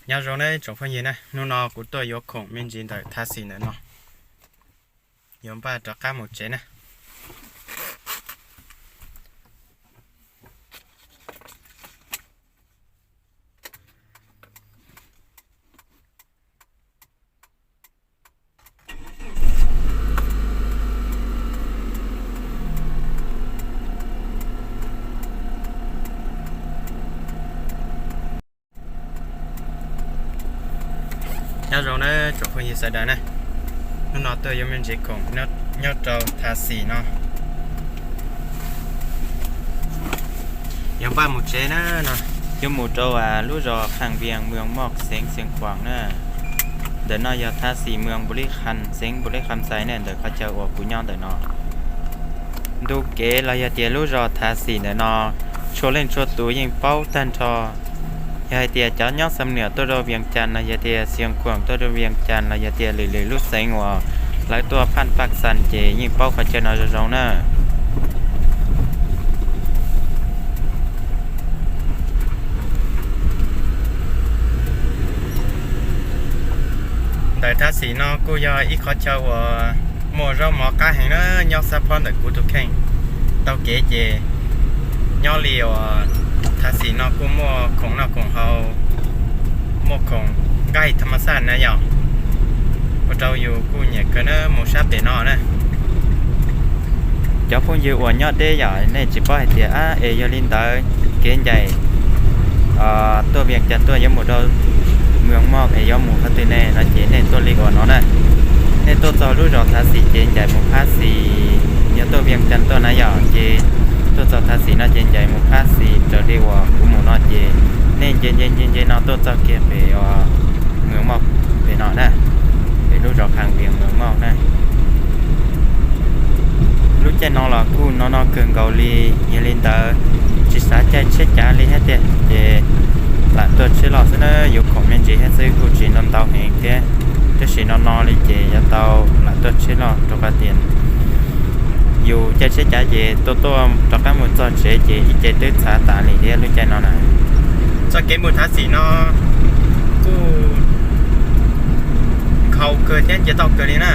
Nyob zoo nawb tsoom phooj ywg na, hnub no kuv tuaj yuav khoom me ntsis ntawm thav xim ntawm no, yuav npaj rov qab mus tsev na. Nyob zoo nawb tsoom phooj ywg sawv daws na, hnub no tuaj yuav me ntsis khoom nyob rau thav xim no, yuav npaj mus tsev na no. Yuav mus rau lub zos Kham Vias, moos Moj, xeev Xiav Khuam na. Ntawm no yog thav xim moos Npu Li Kham, xeev Npu Li Kham Xais na, ntawm qhov chaw uas kuv nyob ntawm no. Ntu kev los yog tias lub zos thav xim ntawm no, txhua leej txhua tus yeej paub tag nrho. Yog hais tias cov nyob Xam Nuam tuaj rau Vias Cas los yog tias Xiav Khuam tuaj rau Vias Cas los yog tias lwm lwm lub xeev uas lawv tuaj Phaj Paj Xas ces yeej paub qhov chaw no zoo zoo na. Ntawm thav xim no kuj yog ib qhov chaw uas muaj zaub mov qab heev na, nyob sab phob ntawm kuv tus kheej. Taug kev ces nyob li uas thav xim no kuj muaj khoom noj khoom haus, muaj khoom nqaij tham mas xaj na yom, ua rau yus kuj nyiam kawg na mus sab pem no na. Cov phooj ywg uas nyob deb yom, nej tsis paub hais tias ab es yog li ntawd kev ncaim tuaj Vias Cas tuaj yuav mus rau moos Moj es yuav mus qhov twg ne no ces nej tuaj li uas no na. Nej tuaj txog lub zos thav xim ces ncaim mus phab xis, yog tuaj Vias Cas tuaj na yom, ces tuaj txog thav xim no ces ncaim mus phab xis raws li uas kuv mus no ces nej nce nce nce nce no tuaj txog kiag pem moos Moj pem no na, pem lub zos Kham Vias moos Moj na. Lub caij no los kuj no no kawg nkaus li, yog li ntawd tsis xav caij tsheb cav li thiab tiag ces lam tuaj tsheb loj xwb na, yuav khoom me ntsis thiab xwb kuj tsis ntau ntau heev thiab, tab sis no no li ces yuav tau lam tuaj tsheb loj rau qhov tias yus caij tsheb cav ces tuaj tuaj rov qab mus txog tsev ces ib ce twb txhav tas li thiab lub caij no na. Txoj kev mus thav xim no kuj nkhaus kawg thiab nce toj kawg li na.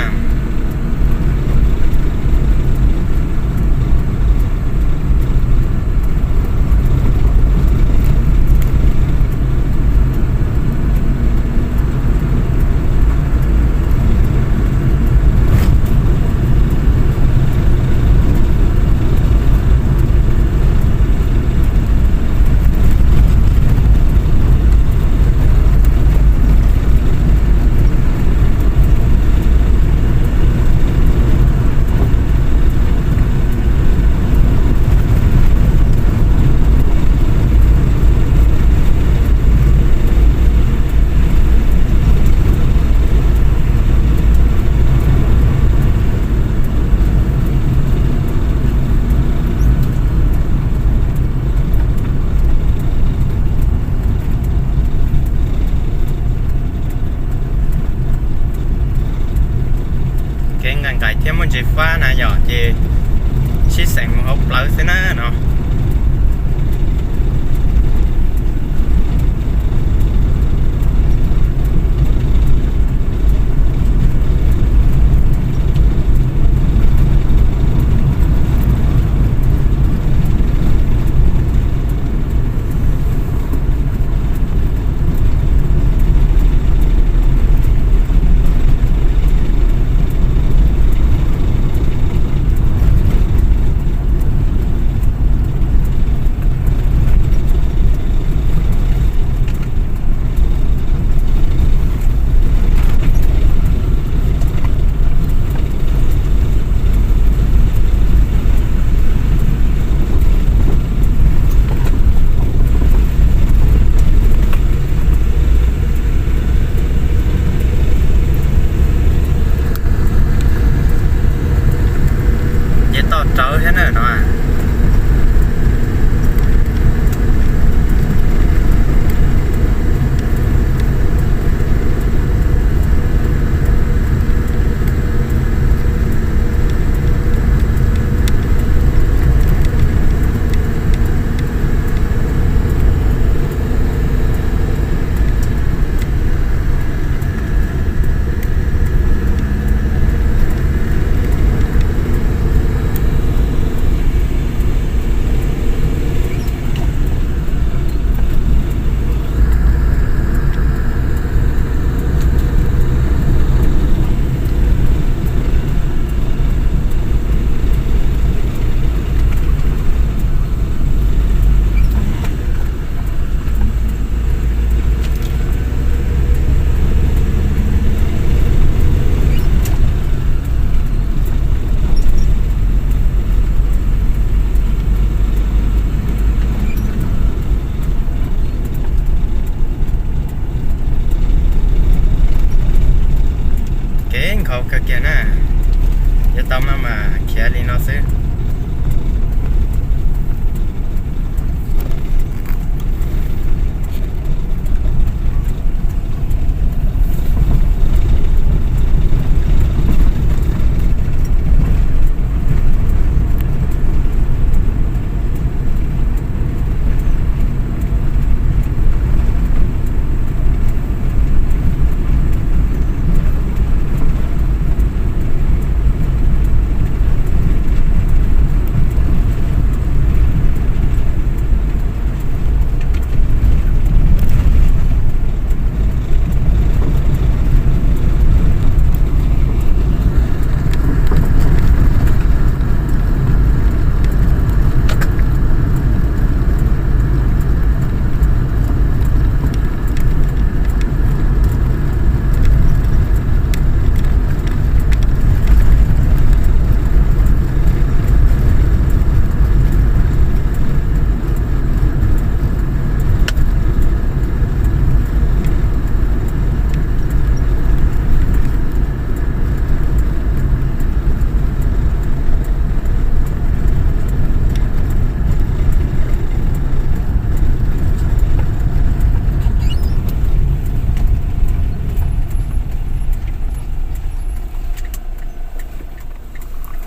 Kev nqaim nqaim thiab muaj ntsis fab na yom, ces sib xeem mus hauv plawv xwb na no. Tau kawg kiag na, yuav tau maj mam khiav li no xwb.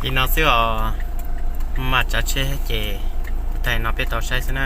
Li no xwb os, mam tsav tsheb ces thaij no peb tau saib xwb na.